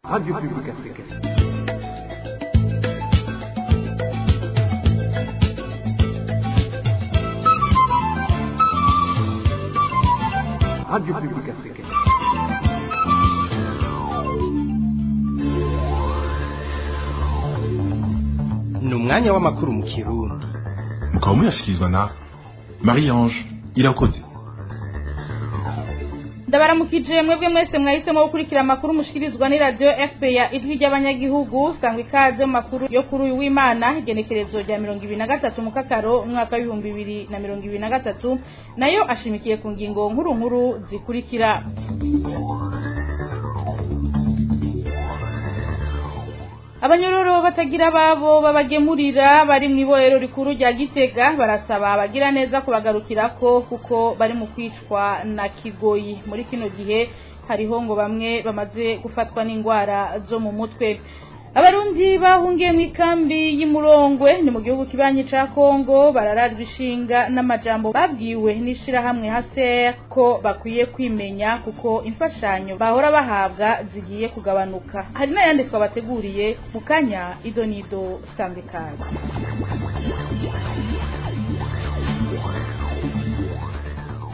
Radio Publique Africaine. Radio Publique Africaine. Ni umwanya w'amakuru mu Kirundi. Mukaba muyashyikirizwa na Marie Ange Irakoze. Ndabaramukije mwebwe mwese mwahisemo gukurikira amakuru mushikirizwa ni radio FPA, Ijwi ry'Abanyagihugu. Sangwa ikaze mu makuru yo kuri uyu w'Imana, igenekerezo rya 2023 mu Kakaro, umwaka wa 2023, nayo ashimikiye ku ngingo nkuru nkuru zikurikira. Abanyororo batagira babo babagemurira bari mu ibohero rikuru rya Gitega barasaba abagira neza kubagarukirako, kuko bari mu kwicwa na kigoyi muri kino gihe. Hariho ngo bamwe bamaze gufatwa n'ingwara zo mu mutwe. Abarundi bahungiye mu ikambi y'Imurongwe, ni mu gihugu kibanyi ca Kongo, bararajwe ishinga n'amajambo babwiwe n'ishirahamwe HCR ko bakwiye kwimenya, kuko imfashanyo bahora bahabwa zigiye kugabanuka. Hari n'ayandi twabateguriye mu kanya. Ido nido, sangwe kaze.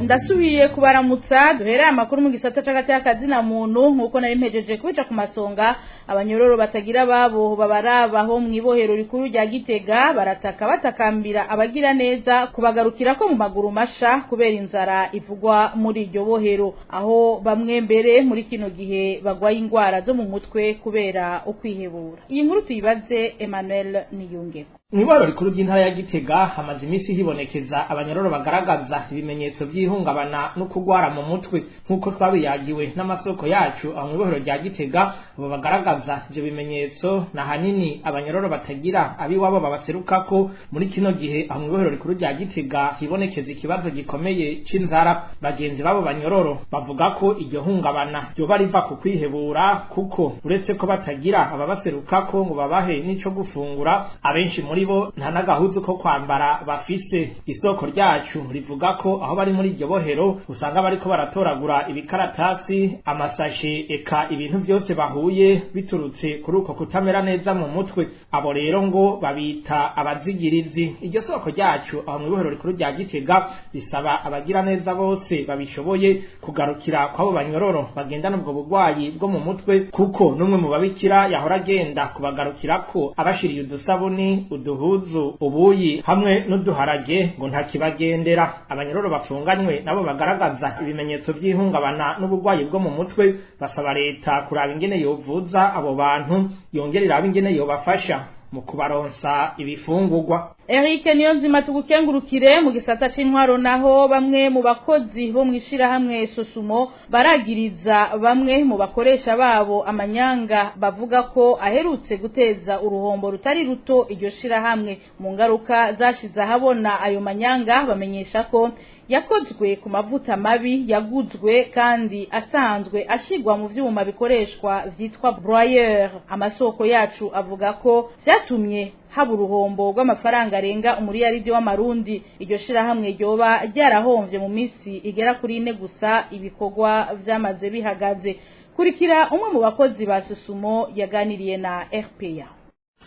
Ndasubiye kubaramutsa. Duhereye amakuru mu gisata c'agateka na muntu. Nkuko nari mpejeje kubica ku masonga, abanyororo batagira babo babarabaho mu ibohero rikuru rya Gitega barataka batakambira abagira neza kubagarukira ko mu maguru masha, kubera inzara ivugwa muri iryo bohero, aho bamwe mbere muri kino gihe bagwaye ingwara zo mu mutwe kubera ukwihebura. Iyi nkuru tuyibaze Emmanuel Niyungeko. Mw'ibaro rikuru ry'intara ya Gitega hamaze iminsi hibonekeza abanyororo bagaragaza ibimenyetso by'ihungabana no kugwara mu mutwe, nk'uko twabiyagiwe n'amasoko yacu aho mw'ibohero rya Gitega. Abo bagaragaza ivyo bimenyetso na hanini abanyororo batagira abiwabo babaserukako. Muri kino gihe aho mw'ibohero rikuru rya Gitega hibonekeza ikibazo gikomeye c'inzara. Bagenzi babo banyororo bavuga ko iryo hungabana ryoba riva ku kwihebura, kuko uretse ko batagira ababaserukako ngo babahe n'ico gufungura, abenshi muri bo nta n'agahuzu ko kwambara bafise. Isoko ryacu rivuga ko aho bari muri iryo bohero usanga bariko baratoragura ibikaratasi, amasashe, eka ibintu byose bahuye, biturutse kuri uko kutamera neza mu mutwe. Abo rero ngo babita abazigirizi. Iryo soko ryacu aho mu ibohero rikuru rya Gitega risaba abagira neza bose babishoboye kugarukira kw'abo banyororo bagendana ubwo burwayi bwo mu mutwe, kuko n'umwe mu babikira yahora agenda kubagarukirako abashiriye udusabuni, uduhuzu, ubuyi hamwe n'uduharage ngo ntakibagendera. Abanyororo bafunganywe nabo bagaragaza ibimenyetso by'ihungabana n'uburwayi bwo mu mutwe basaba leta kuraba ingene yovuza abo bantu, yongera iraba ingene yobafasha mu kubaronsa ibifungurwa. Eric Niyonzima, tugukengurukire. Mu gisata c'intwaro naho, bamwe mu bakozi bo mwishirahamwe Sosumo baragiriza bamwe mu bakoresha babo amanyanga bavuga ko aherutse guteza uruhombo rutari ruto iryo shirahamwe. Mu ngaruka zashize ahabona ayo manyanga, bamenyesha ko yakozwe ku mavuta mabi yaguzwe kandi asanzwe ashigwa mu vyuma bikoreshwa vyitwa broyeur. Amasoko yacu avuga ko vyatumye haba uruhombo rw'amafaranga arenga umuriyaridi w'amarundi. Iryo shirahamwe ryoba ryarahomvye mu minsi igera kuri 4 gusa ibikorwa vyamaze bihagaze. Kurikira umwe mu bakozi ba Sosumo yaganiriye na RPA.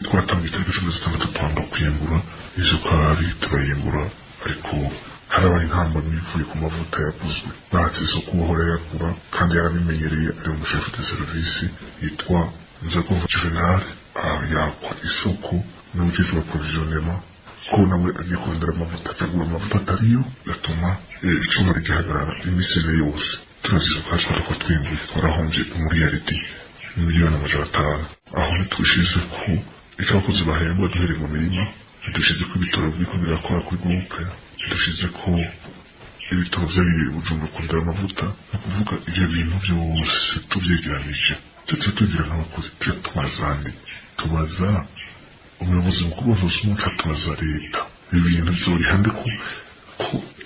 Twatangiye itariki 16 twanga kwiyungura isukari, turayingura, ariko harabaye intambamyi ivuye ku mavuta yaguzwe. Batse isoko uhora yagura kandi yarabimenyereye, ari umushefu de service yitwa Nzakumva Juvenal, yakwa isoko n'ujejwe approvisionnement ko nawe agiye kurondera amavuta, akagura amavuta atariyo, gatuma icuma rigihagarara iminsi 4 yose. Turazi isukari twariko twinguye, twarahomvye umuriyaridi 500,000,000. Aho ntitwishize ko icyo abakozi bahembwa duhereye mu mirima, ntidushize ko ibitaro biriko birakora kuri groupe, ntidushize ko ibitaro vyagiye Bujumbura kurondera amavuta. Ni ukuvuga ivyo bintu vyose tuvyegeranije, tuce tugira nk'abakozi tuja tubaza nde? Tubaza umuyobozi mukuru wa Sosumo, tubaza leta? Ibi bintu vyoriha nde, ko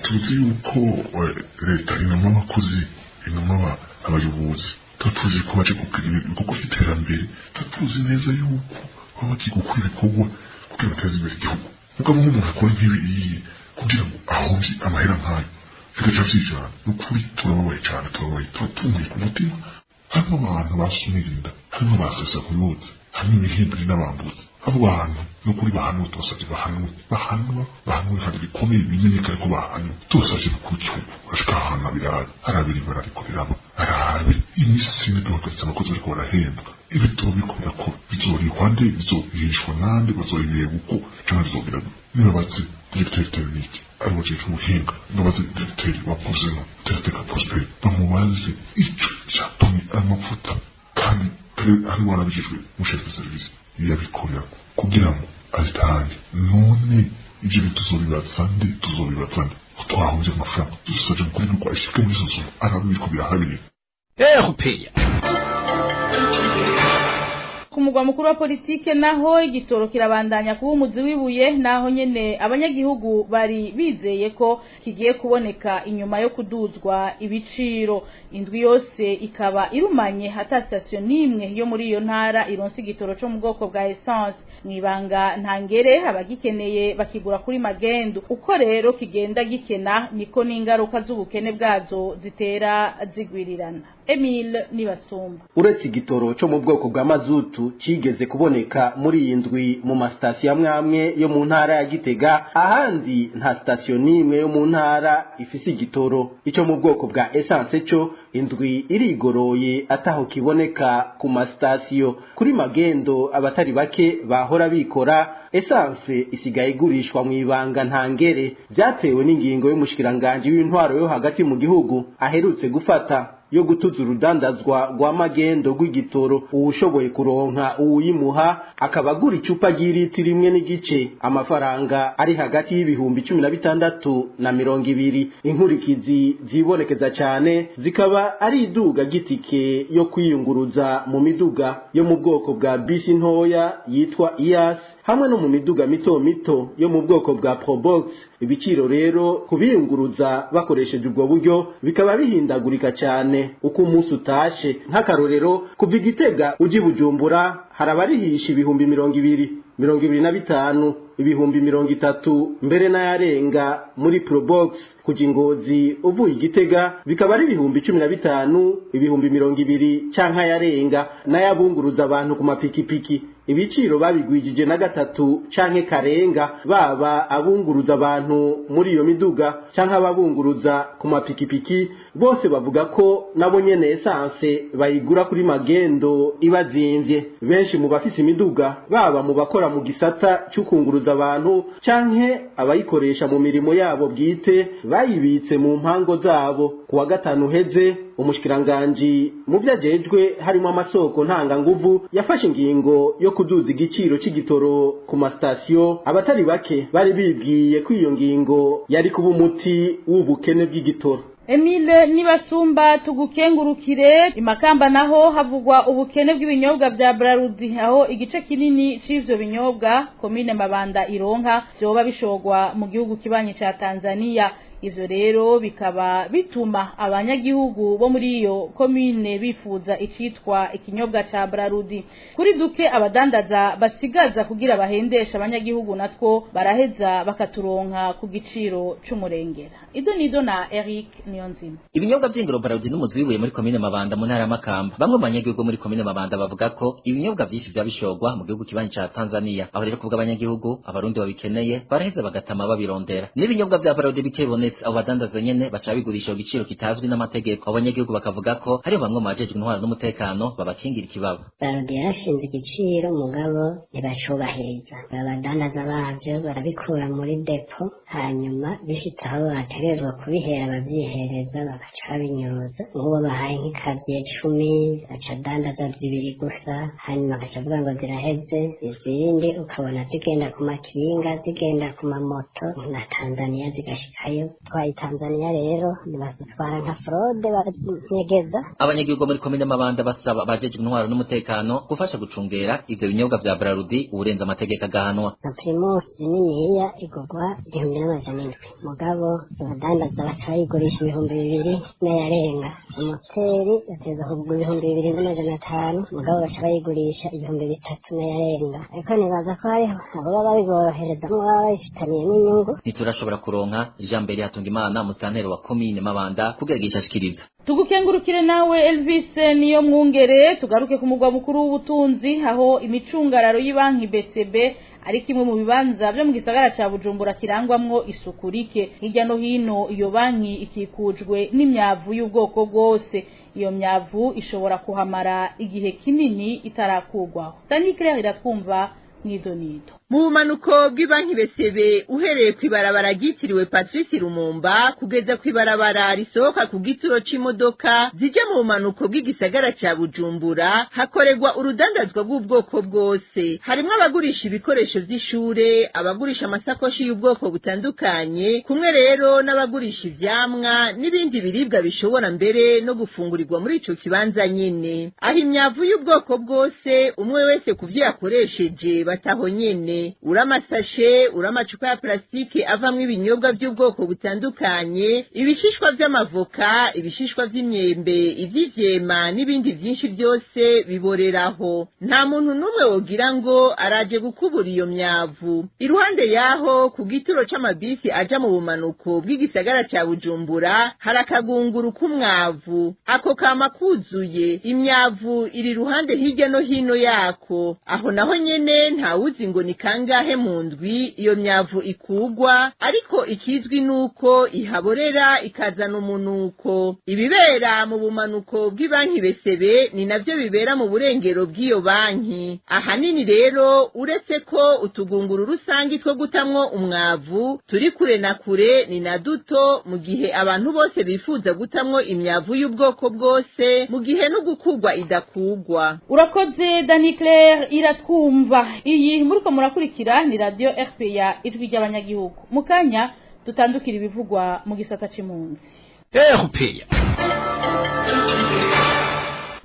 tuzi yuko leta inuma abakozi, inuma abayobozi? Tuba tuzi ko baje kugira ibikorwa vy'iterambere, tuba tuzi neza yuko baba bagiye gukora ibikorwa kugira bateze imbere igihugu. Mugabo nk'umuntu akora nk'ibi iyi kugira ngo ahomvye amahera nk'ayo, bigaca vyijana, ni ukuri turababaye cane, turababaye, tuba tumuye ku mutima. Harimo abantu basumira inda. Harimo basesa kuyotse, harimo ibihimbiri n'abambuzi. Abo bantu nukuri bahanwe, tubasabye bahanwe, bahanwa, bahanwe kandi bikomeye, bimenyekane ko bahanywe. Tubasabye mukuru w'igihugu ashika ahantu abirabe, arabira ibara rikoreramo, arabe iminsi ine duhagaritse abakozi bariko barahembwa. Ibitabo biriko birakora bizorihwa nde? Bizorihishwa nande? Bazoriheba uko canke bizogira? Nibabaze directeur technique ari wajejwe ubuhinga, nibabaze directeur wa Pozeno Terateka Prosper, bamubaze ico catumye amavuta kandi ari warabijejwe mu chef de service yabikorera kugira ngo azitange. None ivyo bintu tuzobibaza nde? Tuzobibaza nde? Twahunze amafaranga. Dusabye mukuru w'igihugu ashike muri izo arabe biriko birahabera. RPA. Ku mugwa mukuru wa politike naho, igitoro kirabandanya kuba umuzi w'ibuye, naho nyene abanyagihugu bari bizeye ko kigiye kuboneka inyuma yo kuduzwa ibiciro. Indwi yose ikaba irumanye hata station n'imwe yo muri iyo ntara ironse igitoro co mu bwoko bwa essence. Mwibanga ntangere, abagikeneye bakigura kuri magendu. Uko rero kigenda gikena, niko n'ingaruka z'ubukene bwazo zitera zigwirirana. Emile Nibasumba. Uretse igitoro cyo mu bwoko bwa mazutu cigeze kuboneka muri iyi ndwi mu masitasiyo amwe amwe yo mu ntara ya Gitega, ahandi nta sitasiyo n'imwe yo mu ntara ifise igitoro. Ico mu bwoko bwa essence cyo indwi irigoroye ataho kiboneka ku masitasiyo. Kuri magendo abatari bake bahora bikora, essence isigaye igurishwa mu ibanga ntangere, byatewe n'ingingo y'umushikiranganje w'intwaro yo hagati mu gihugu aherutse gufata yo gutuza urudandazwa rwa magendo rw'igitoro. Uwushoboye kuronka uwuyimuha akaba agura icupa ry'iriti 1.5, amafaranga ari hagati y'16,000 na 20. Inkurikizi zibonekeza cyane zikaba ari iduga gitike yo kwiyunguruza mu miduga yo mu bwoko bwa bisi ntoya yitwa IAS hamwe no mu miduga mito mito yo mu bwoko bwa Probox. Ibiciro rero kubiyunguruza bakoresheje ubwo buryo bikaba bihindagurika cyane uko umunsi utashe. Nk'akarorero, kuva Igitega uji Bujumbura harabarihisha 20,000, 25,000, 30,000, mbere n'ayarenga muri Probox. Kuja Ingozi uvuye Igitega bikaba ari 15,000, 20,000 canke ayarenga. N'ayabunguruza abantu ku mapikipiki ibiciro babigwijije na gatatu canke karenga, baba abunguruza abantu muri iyo miduga canke ababunguruza ku mapikipiki, bose bavuga ko nabo nyene essence bayigura kuri magendo ibazimvye. Benshi mu bafise imiduga, baba mu bakora mu gisata cy'ukunguruza abantu canke abayikoresha mu mirimo yabo bwite, bayibitse mu mpango zabo. Kuwa gatanu heze, umushikiranganje mu vyajejwe harimo amasoko ntanga nguvu yafashe ingingo yo kuduza igiciro c'igitoro ku masitasiyo. Abatari bake bari bibwiye ko iyo ngingo yari kuba umuti w'ubukene bw'igitoro. Emile Nibasumba, tugukengurukire. Imakamba naho havugwa ubukene bw'ibinyobwa vya Brarudi, aho igice kinini c'ivyo binyobwa komine Mabanda ironka vyoba bishogwa mu gihugu kibanyi ca Tanzania. Ivyo rero bikaba bituma abanyagihugu bo muri iyo komine bifuza icitwa ikinyobwa ca Brarudi. Kuri duke abadandaza basigaza kugira bahendesha abanyagihugu, natwo baraheza bakaturonka ku giciro c'umurengera. Ido nido na Eric Niyonzima. Ibinyobwa vy'ingiro Brarudi n'umuzi wibuye muri komine Mabanda mu ntara ya Makamba. Bamwe mu banyagihugu muri komine Mabanda bavuga ko ibinyobwa vyinshi vyabishogwa mu gihugu kibanyi ca Tanzania. Aho rero kuvuga abanyagihugu abarundi babikeneye baraheza bagatama babirondera. N'ibinyobwa vya Brarudi bikebonetse, abo badandaza nyene baca bigurisha igiciro kitazwi n'amategeko. Abanyagihugu bakavuga ko hari bamwe mu bajejwe intwaro n'umutekano babakingira ikibaba. Brarudi yarashinze igiciro, mugabo ntibacubahiriza. Abadandaza bavyo barabikura muri depo, hanyuma bishitse aho bategerezwa kubihera bavyihereza bagaca babinyuruza. Nk'uwo bahaye nk'ikaziye 10 aca adandaza 2 gusa, hanyuma agaca avuga ngo ziraheze. Izindi ukabona zigenda ku makinga, zigenda ku mamoto na Tanzania zigashikayo. Twaye Tanzania rero ntibazitwara nka fraude, baranyegeza. Abanyagihugu muri komine Mabanda basaba abajejwe intwaro n'umutekano gufasha gucungera ivyo binyobwa vya Brarudi, uburenza amategeko agahanwa. Na Primus niniya igurwa 1700, mugabo abadandaza baca bayigurisha 2000 n'ayarenga. Amoteri bateza kugura 2500, mugabo baca bayigurisha 3000 n'ayarenga. Ariko nibaza ko hariho abo baba babiboroherezamwo, baba babifitaniye n'inyungu. Ntiturashobora kuronka Jean Mbere Hatungimana, musitanteri wa komine Mabanda, kugira ashikiriza. Tugukengurukire nawe Elvis niyo mwungere. Tugaruke ku mugwa mukuru w'ubutunzi, aho imicungararo y'ibanki BCB ari kimwe mu bibanza byo mu gisagara ca Bujumbura kirangwamwo isuku rike. Hirya no hino iyo banki ikikujwe n'imyavu y'ubwoko bwose. Iyo myavu ishobora kuhamara igihe kinini itarakugwaho. Dani Claire iratwumva mwidonido. Mu bumanuko bw'ibanki BCB, uhereye kw'ibarabara ryitiriwe Patrice Lumumba kugeza kw'ibarabara risohoka ku gituro c'imodoka zije mu bumanuko bw'igisagara ca Bujumbura, hakorerwa urudandazwa rw'ubwoko bwose. Harimwo abagurisha ibikoresho vy'ishure, abagurisha amasakoshi y'ubwoko butandukanye, kumwe rero n'abagurisha ivyamwa n'ibindi biribwa bishobora mbere no gufungurirwa muri ico kibanza nyene. Aho imyavu y'ubwoko bwose, umwe wese ku vyo yakoresheje bataho nyene: uramasashe, uramacupa ya plastike avamwo ibinyobwa by'ubwoko butandukanye, ibishishwa vy'amavoka, ibishishwa vy'imyembe, ivy'ivyema n'ibindi vyinshi, byose biboreraho. Nta muntu n'umwe wogira ngo araje gukubura iyo myavu. Iruhande yaho, ku gituro c'amabisi aja mu bumanuko bw'igisagara ca Bujumbura, hari akagunguru k'umwavu. Ako kama kuzuye imyavu iri ruhande hirya no hino yako. Aho naho nyene ntawuzi ngo ni kangahe mu ndwi iyo myavu ikugwa, ariko ikizwi nuko ihaborera ikazana umunuko. Ibibera mu bumanuko bw'ibanki BCB ni navyo bibera mu burengero bw'iyo banki. Ahanini rero, uretse ko utugunguru rusangi two gutamwo umwavu turi kure na kure, ni na duto, mu gihe abantu bose bifuza gutamwo imyavu y'ubwoko bwose, mu gihe no gukugwa idakugwa. Urakoze Dani Claire iratwumva. Iyi muriko murakurikira ni radio RPA, ijwi ry'abanyagihugu. Mukanya dutandukira ibivugwa mu gisata c'impunzi. RPA.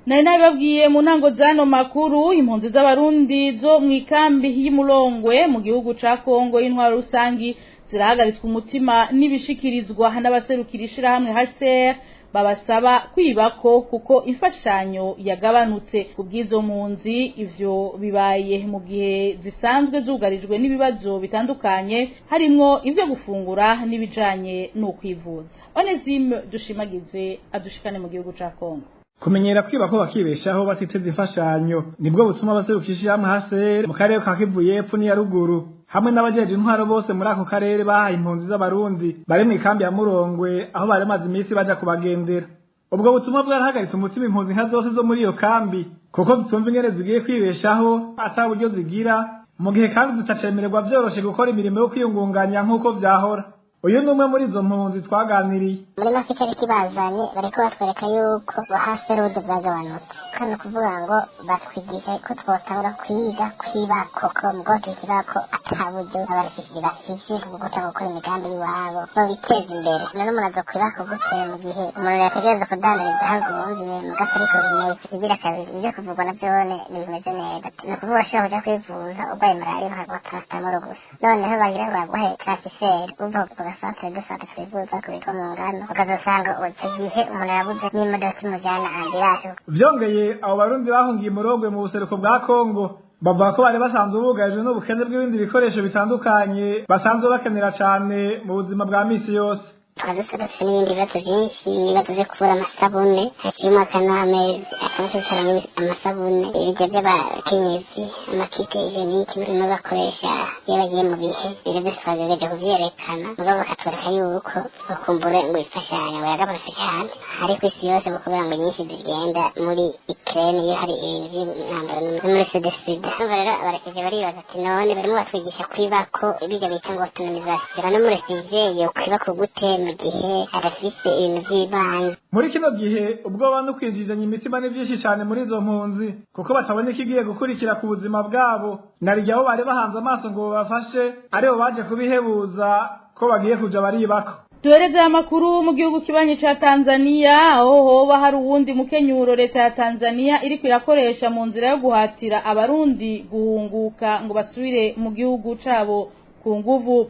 Nari nabibabwiye mu ntango z'ano makuru, impunzi z'Abarundi zo mu ikambi y'Imurongwe mu gihugu ca Kongo y'intwaro rusangi zirahagaritswe umutima n'ibishikirizwa n'abaserukira ishirahamwe HCR, babasaba kwibako kuko imfashanyo yagabanutse. Ku bw'izo mpunzi, ivyo bibaye mu gihe zisanzwe zugarijwe n'ibibazo bitandukanye, harimwo ivyo gufungura n'ibijanye n'ukwivuza. Onesime Dushimagize adushikane mu gihugu ca Kongo. Kumenyera kwiba ko bakibeshaho batiteze imfashanyo nibwo butuma abaserukisha hamwe HCR mu karere ka Kivu y'Epfo n'iya ruguru hamwe n'abajeje intwaro bose muri ako karere bahaye impunzi z'Abarundi bari mu ikambi ya Murongwe, aho bari bamaze iminsi baja kubagendera. Ubwo butumwa bwarahagaritse umutima impunzi nka zose zo muri iyo kambi, kuko zitumva ingene zigiye kwibeshaho ata buryo zigira, mu gihe kandi zitacemererwa vyoroshe gukora imirimo yo kwiyungunganya nk'uko vyahora. Uyu ni umwe muri izo mpunzi twaganiriye. Muri make, cyari kibazanye, bariko batwereka yuko haserude bwagabanutse, kandi ukuvuga ngo batwigisha ko twotangura kwiga kwibako, ko mugo tukibako ata buryo abarefishije bafise bwo gutanga gukora imigambi y'iwabo bo biteza imbere. None umuntu aza kwibako gute mu gihe umuntu yategereza kudandariza hagumvye mugato? Ariko bimeze igira kabiri, ivyo kuvugwa na vyone ntibimeze neza. Ni ukuvuga ushobora kuja kwivuza urwaye malariya bakaguha paracetamol gusa, noneho bagira ngo baguhe transfert uva ku gasantere de santé twivuza ku bitwa mu ngano, ukazosanga icyo gihe umuntu yabuze n'imodoka imujyana ambulance. Vyongeye, abo Barundi bahungiye Murongwe mu buseruko bwa Kongo bavuga ko bari basanzwe bugarijwe n'ubukene bw'ibindi bikoresho bitandukanye basanzwe bakenera cane mu buzima bwa misi yose. Twari dufite n'ibindi bibazo byinshi, ibibazo byo kubura amasabune. Haciye umwaka n'amezi 6 tutaronka amasabune, ibiryo by'abakenyezi, ama kits hygiéniques barimo bakoresha iyo bagiye mu bihe. Ibyo byose twagerageje kuvyerekana, mugabo bakatwereka yuko bakumbure ngo imfashanyo ngo yagabanutse cyane, ariko isi yose bakubwira ngo nyinshi zigenda muri Ukraine iyo hari ibintu by'intambara no muri Sud Sud. Urumva rero abarefugiye baribaza ati: none barimo batwigisha kwibako, ibiryo bita ngo autonomisation, no muri réfugié yo kwibako gute mu gihe adafise ibintu vy'ibanze? Muri kino gihe, ubwoba no kwinjizanya imitima ni byinshi cyane muri izo mpunzi, kuko batabona ikigiye gukurikira ku buzima bwabo, narirya abo bari bahanze amaso ngo babafashe aribo baje kubihebuza ko bagiye kuja baribako. Duhereze amakuru mu gihugu kibanyi ca Tanzania, aho hoba hari uwundi mukenyuro leta ya Tanzania iriko irakoresha mu nzira yo guhatira Abarundi guhunguka ngo basubire mu gihugu cabo ku nguvu.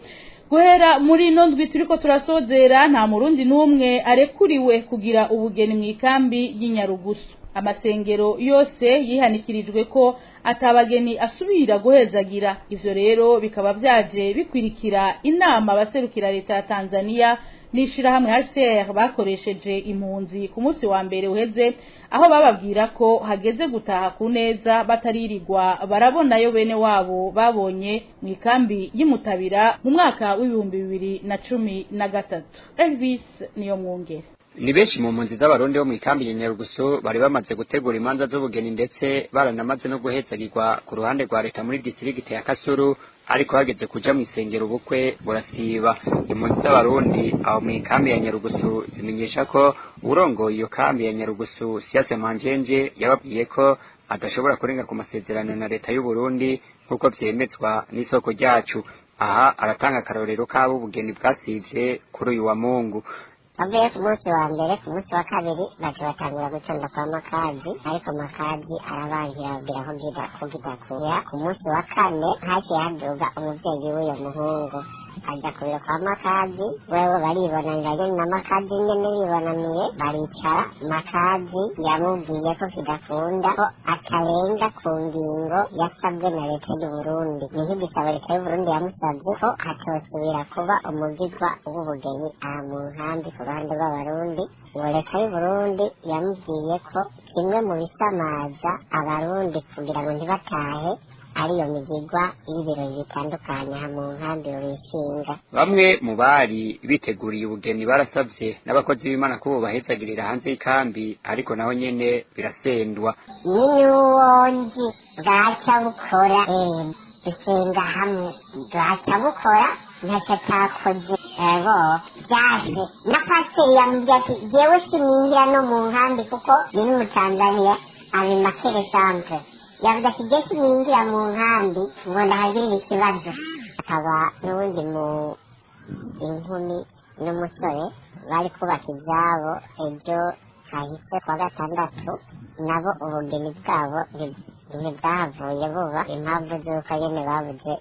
Guhera muri ino ndwi turiko turasozera, nta Murundi n'umwe arekuriwe kugira ubugeni mu ikambi y'Inyarugusu. Amasengero yose yihanikirijwe ko atabageni asubira guhezagira. Ivyo rero bikaba vyaje bikwirikira inama abaserukira leta ya Tanzania n'ishirahamwe HCR bakoresheje impunzi ku munsi wa mbere uheze, aho bababwira ko hageze gutaha ku neza bataririrwa barabonayo bene wabo babonye mu ikambi y'Imutabira mu mwaka w'2013. Elvis niyo mwongere. Ni benshi mu mpunzi z'abarundi bo mu ikambi ya Nyarugusu bari bamaze gutegura imanza z'ubugeni, ndetse baranamaze no guhezagirwa ku ruhande rwa leta muri distrikti ya Kasuru, ariko hageze kuja mu isengero ubukwe burasiba. Impunzi z'abarundi aho mu ikambi ya Nyarugusu zimenyesha ko urongoye iyo kambi ya Nyarugusu Siase Manjenje yababwiye ko adashobora kurenga ku masezerano na leta y'u Burundi nk'uko vyemezwa n'isoko ryacu. Aha aratanga akarorero k'abo ubugeni bwasivye kuri uyu wa Mungu. Bavuye ku munsi wa mbere, ku munsi wa kabiri baca batangura gutonda kwa Makazi, ariko Makazi arabangira ababwira ko kidakura. Ku munsi wa kane haciye haduga umuvyeyi w'uyo muhungu aja ku biro kwa Makazi, wewe baribonanira nyene na Makazi nyene bibonaniye baricara. Makazi yamubwiye ko kidakunda, ko atarenga ku ngingo yasabwe na leta y'u Burundi. Ni nk'igisabo leta y'u Burundi yamusabye ko hatosubira kuba umugigwa w'ubugeni aha mu nkambi ku ruhande rw'abarundi. Ngo leta y'u Burundi yamubwiye ko kimwe mu bisamaza abarundi kugira ngo ntibatahe ariyo migigwa y'ibirori bitandukanye aha mu nkambi bishinga. Bamwe mu bari biteguriye ubugeni barasavye n'abakozi b'Imana ko bobahezagirira hanze y'ikambi, ariko naho nyene birasendwa. N'uwonzi bwaca bukora dusenga hamwe, bwaca bukora ntacyo atakoze ego byaje na pasiteri yamubwiye ati jewe sininjira no mu nkambi kuko ni n'umutanzaniya abi makere santre. Yavuze ati je sininjira mu nkambi ngo ndahagirira ikibazo. Akaba n'uwundi mu inkumi n'umusore bari kubaka ivyabo ejo hahise kwa gatandatu, nabo ubugeni bwabo ntibwahavuye buba impamvu z'uko nyene babuze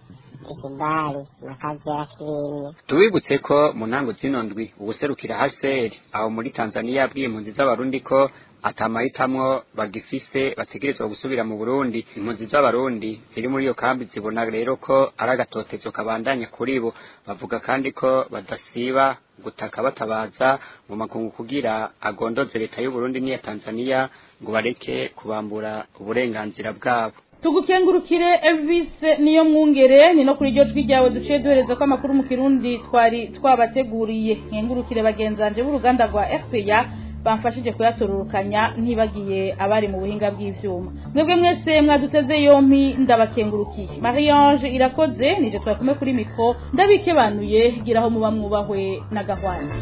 ikibali Makazi yarakibimye. Tubibutse ko mu ntango zino ndwi uwuserukira HCR aho muri Tanzania yabwiye impunzi z'abarundi ko atamahitamwo bagifise, bategerezwa gusubira mu Burundi. Impunzi z'abarundi ziri muri iyo kambi zibona rero ko ari agatotezo kabandanya kuri bo. Bavuga kandi ko badasiba gutaka batabaza mu makungu kugira agondoze leta y'u Burundi n'iya Tanzania ngo bareke kubambura uburenganzira bwabo. Tugukengurukire Elvis niyo mwungere. Ni no kuri iryo jwi ryawe duciye duhereza ko amakuru mu Kirundi twari twabateguriye. Nkengurukire bagenzanje b'uruganda rwa RPA bamfashije kuyatororokanya, ntibagiye abari mu buhinga bw'ivyuma. Mwebwe mwese mwaduteze yompi ndabakengurukiye. Marie Ange irakoze nije twakume kuri micro, ndabikebanuye giraho muba mwubahwe na gahwana.